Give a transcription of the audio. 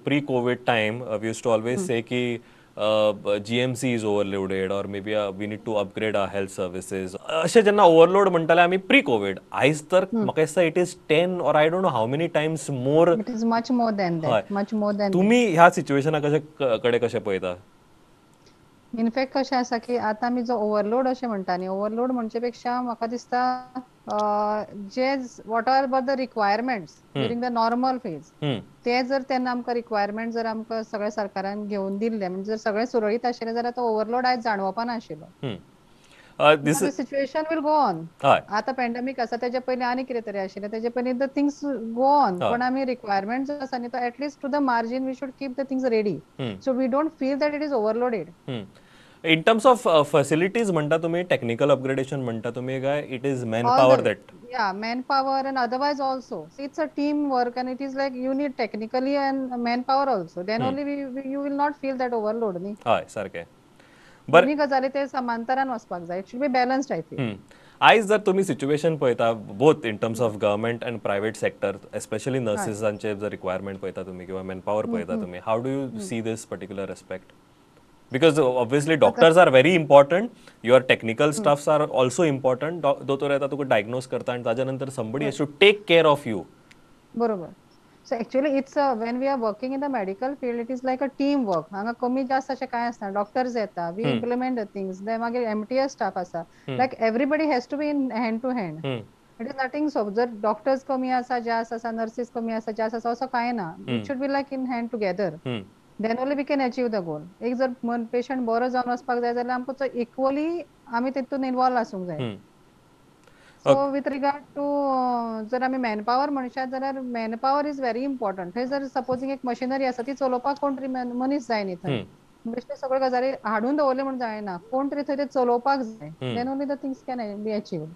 Pre Covid time we used to always say की GMC is overloaded or maybe we need to upgrade our health services. अशें जेन्ना overload म्हणटाले आमी pre Covid, आयज तर म्हाका दिसता it is 10 or I don't know how many times more. It is much more than that, much more than. तुमी ह्या सिच्युएशना कशे कडेन कशें पळयता? इनफॅक्ट कशें आसा की आतां आमी जो ओवरलोड अशें म्हणटा न्ही, ओवरलोड म्हणचे पेक्षा म्हाका दिसता जे what are were the requirements during the normal phase, ते जर तेन्ना आमकां रिक्वायरमेंट जर आमकां सगळ्या सरकारान घेवन दिल्ले, म्हणजे जर सगळें सुरळीत आशिल्लें जाल्यार तो ओवरलोड आयज जाणवपा नाशिल्लो. Situation will go on. आतां पॅन्डेमीक आसा, तेच्या पयलीं आनी कितें तरी आशिल्लें, तेच्या पयलीं the things go on, पण आमी रिक्वायरमेंट जो आसा न्ही तो at least to the margin we should keep the things ready, so we don't feel that it is overloaded. In terms of facilities म्हणटा तुमी, टेक्निकल अपग्रेडेशन म्हणटा तुमी, काय it is man power that? Yeah, manpower and otherwise also. So it's a team work and it is like you need technically and manpower also. Then only you will not feel that overload न्ही. हय, सारकें. दोन्ही गजाली ते समांतरान वचपाक जाय. It should be balanced, I feel. आयज जर तुमी सिच्युएशन पळयता both in terms of government and private sector, especially नर्सीसांचे जर रिक्वायरमेंट पळयता तुमी किंवा मॅनपावर पळयता तुमी, how do you see this particular aspect? Because obviously doctors are very important, your technical staffs are also important. दोतोर येता, तुका डायग्नोज करता आनी ताज्या नंतर somebody has to take care of you. बरोबर. So actually it's when we are working in the medical field, it is like a team work. हांगा कमी जास्त अशें कांय आसना. डॉक्टर्स येता, we implement the things, then मागीर एमटीएस स्टाफ आसा, like everybody has to be in hand to hand. It is nothing so जर डॉक्टर्स कमी आसा जास्त आसा, नर्सीस कमी आसा जास्त आसा, असो कांय ना. It should be like in hand together, then only we can achieve the goal. एक जर पेशंट बरो जावन वचपाक जाय जाल्यार आमकां इक्वली आमी तितून इनवॉल्व आसूंक जाय. सो विथ रिगार्ड टू जर आमी मॅनपावर म्हणशात जाल्यार मॅनपावर is very important. थंय जर सपोजींग एक मशिनरी आसा, ती चलोवपाक कोण तरी मनीस जाय न्ही थंय. बेश्टे सगळ्यो गजाली हाडून दवरले म्हूण जायना, कोण तरी थंय ते चलोवपाक जाय, then only the things can be achieved.